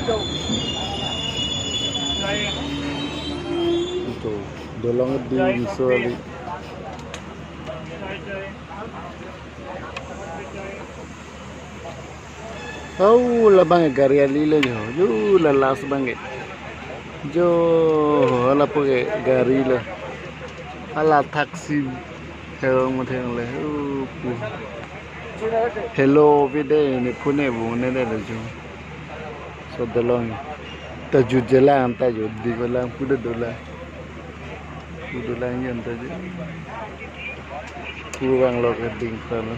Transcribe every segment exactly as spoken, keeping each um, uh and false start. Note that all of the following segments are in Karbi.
Ito, dolong di Miso Ali. Oh, labang gari ali lo jo. Jo, la last abang ke. Jo, lapu ke gari lo. Hala taxi. Hello, mo theng le. Oh, pu. Hello, video ne phone bu ne le jo. So dolong ta jut jelang ta jut di ko lang pu dolang. Pu dolang yan ta jut. Pu vanglo ke ding pano.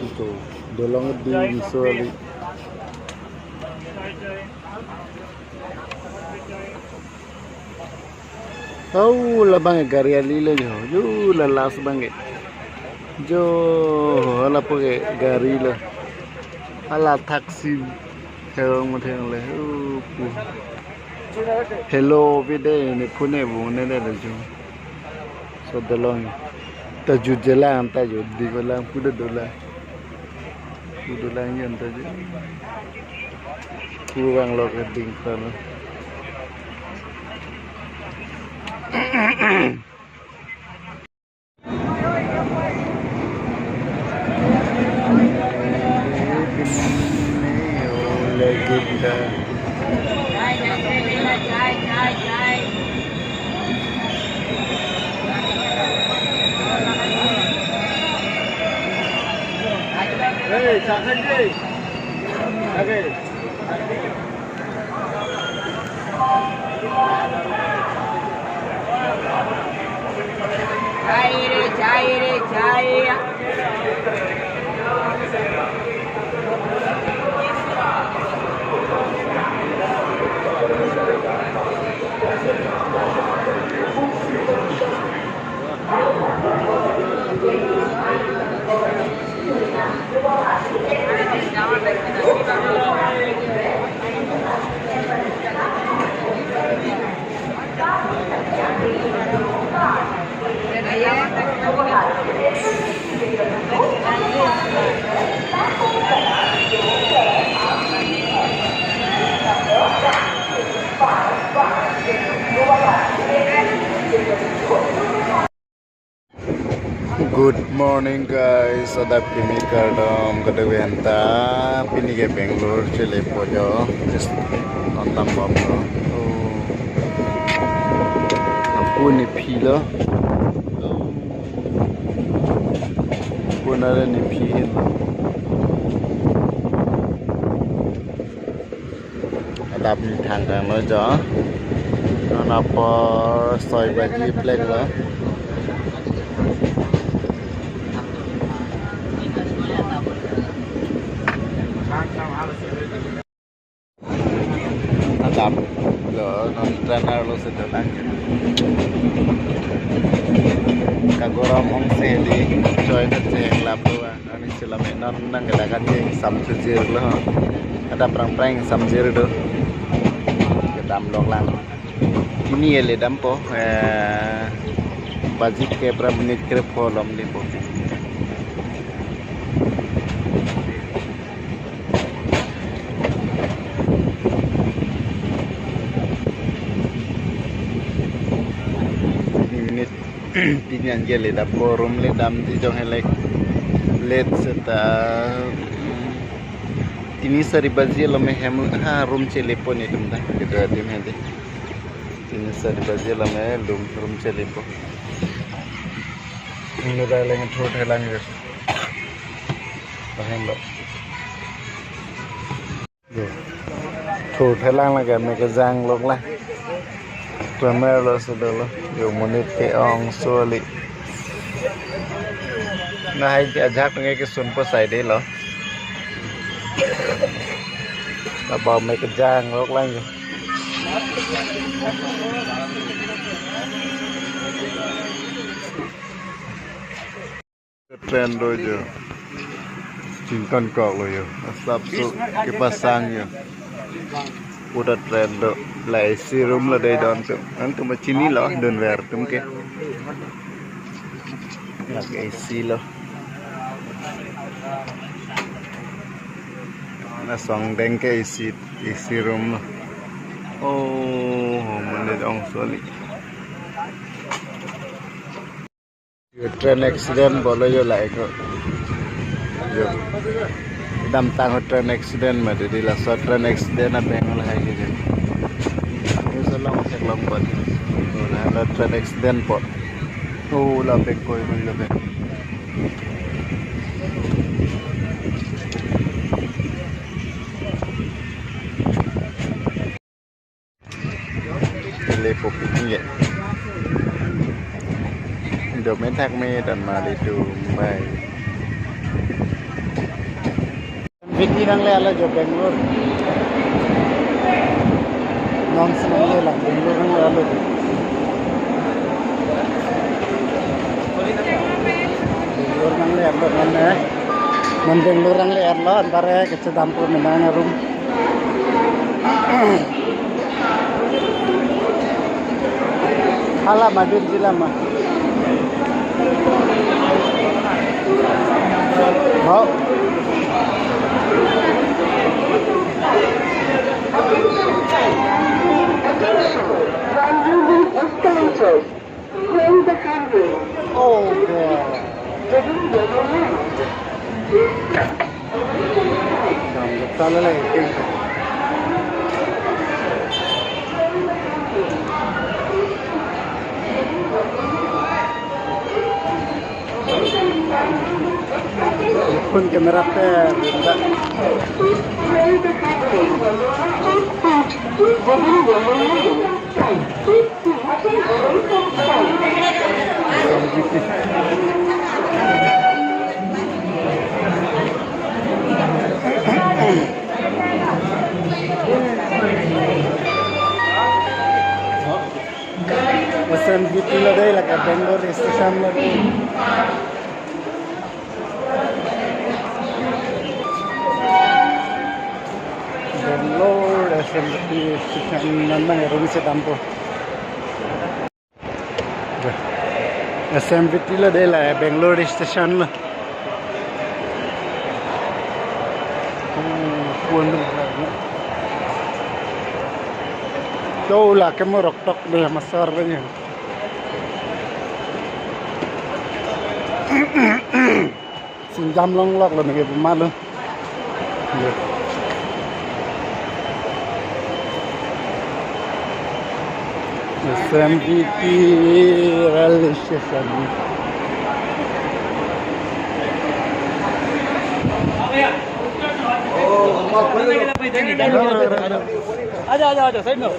Ito, dolong di Miso Ali. Oh, labang gari ali lo jo. Jo, la last abang ke. Jo, lapu ke gari lo. Hala taxi. Hello, mo theng le. Oh, pu. Hello, video ne phone bu ne le jo. So dolong ta jut jelang ta jut di ko lang pu dolang. Pu dolang yan ta jut. Pu vanglo ke ding pano. Legenda. Hey, Sakhan ji. Okay. Good morning guys, adap kimi kardom kadokave anta, pini ke Bangalore chelepo jo. Just non lambom lo. Oh. Lapu ne phi lo. Lapu nare ne phi lo. Adap ne thangkang lo jo. Non apor soi baji plek lo. Adap lo, non train arlo si dolang. Kagorom ong si di, choi na cheng lap lo. Ani sila me non nang kadakan je sam sujir lo. Ada prang prang samjir do. Kedam lok lang. Ini ele dampo, eh, baji ke pra minute ke pho lom limpo. Ini minute. Pini anke le dap ko room le dam ti jong helek late seta, tini sari baji lo me hem ha room chelepo ne dum da gitu adim hedi. Tini sari baji lo me dum room chelepo. Ini da leng thot helang yo. Bahan lo. Yo. Thur thelang lake me kejang lok la. Klamer lo sudah lo. Yo monit ke-ong soli. Lahai ke ajak nge kesun po sai de lo. Labang me kejang lok lang yo. Train do jo. Chingkon kok lo yo. Asap su kepasang yo. Udah train do. La A C room lo dei don tum. An tum chini lo don ver tum ke. La A C lo. Lasong deng ke A C, A C room lo. Oh, mane dong soli. Yo, train accident bolo yo la eko. Yo. Dam tang ho train accident ma didi laso train accident abeng lahai ke. Yo so long sek long pot. Oh, la la train accident pot. Oh, la beng koi koi la beng. Lepo picnic ya. Indo main thak me dan mari tu Mumbai. Vicky nang le ala jo Bangalore. Non senang le lang Bangalore nang le ala. Bangalore nang le ala non eh. Non Bangalore nang le ala antare kechedampo menang room. Hala madun sila ma. Ho. Escalators. Close the handrail. Okay. Giving yellow light. Dam lokta lele. Phone camera pe rinda. Close the handrail. Giving yellow light. S M V T lo dei, lake Bangalore station lo dei. Bangalore S M V T station nang nang room si dampo. S M V T lo dei la Bangalore station lo. Oh, puan lo. To la ke morok tok dei masar banyak. Singjam longlok lo neke puma lo. S M P T railway station. Aja, aja, aja, side no.